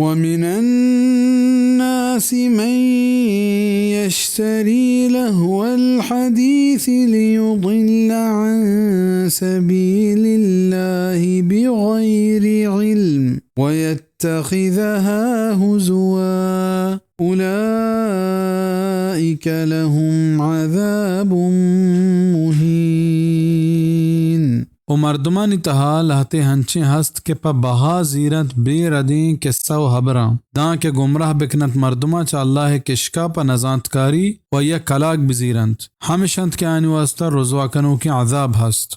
ومن الناس من يشتري لهو الحديث ليضل عن سبيل الله بغير علم ويتخذها هزوا أولئك لهم عذاب مهين. و مردمانی تہا لہتے ہنچیں ہست کہ پہ بہا زیرنت بے ردیں قصہ و ہبراں، داں کہ گمراہ بکننت مردماں چہ اللہ ء کشکا پہ نزانتکاری و یک کلاگ بزیرنت۔ ہمش انت کہ آیانی واسطہ رزوا کنوکیں عذاب ہست۔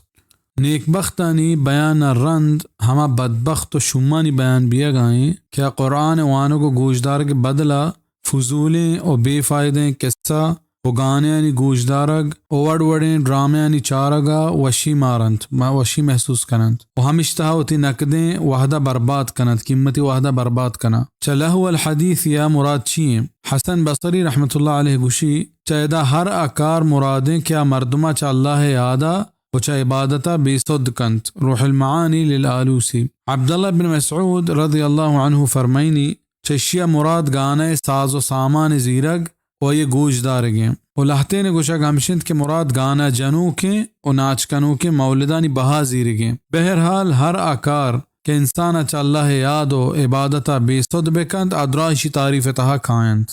نیکبختانی بیان ء رند ہما بدبخت و شومانی بیان بیئگا ایں کہ آ قرآن ء وانگ و گوشدارگ ء بدلا فضولیں و بے فائدہیں قصہ و گانیانی گوشدارگ و وڑ وڑیں ڈرامیانی چارگ ء وشی مارنت، ما وشی محسوس کننت و ہمش تہا وتی نقدیں وہد ء برباد کننت، قیمتی وہد ء برباد کناں۔ چہ لہو الحدیث یا مراد چی ایں؟ حسن بصری رحمت اللہ علیہ گوشی، چہ ادا ہر آ کار مرادیں کہ آ مردما چہ اللہ ء یادا و چہ عبادتا بے سد کنت۔ روح المعانی للآلوسی۔ عبداللہ بن مسعود رضی اللہ عنہ فرمائنی، چہ اشیا مراد گانہ ء ساز و سامان زیرگ و آئی ء گوش دارگیں و لہتین ء گوشگ ہمش انت کہ مراد گانہ جنوکیں و ناچ کنوکیں مولدانی بہا زیرگیں۔ بہرحال ہر آ کار کہ انسان ء چہ اللہ ء یاد و عبادت ء بے سد بہ کنت، آ دراہ اشی تعریف ء تہا کاینت۔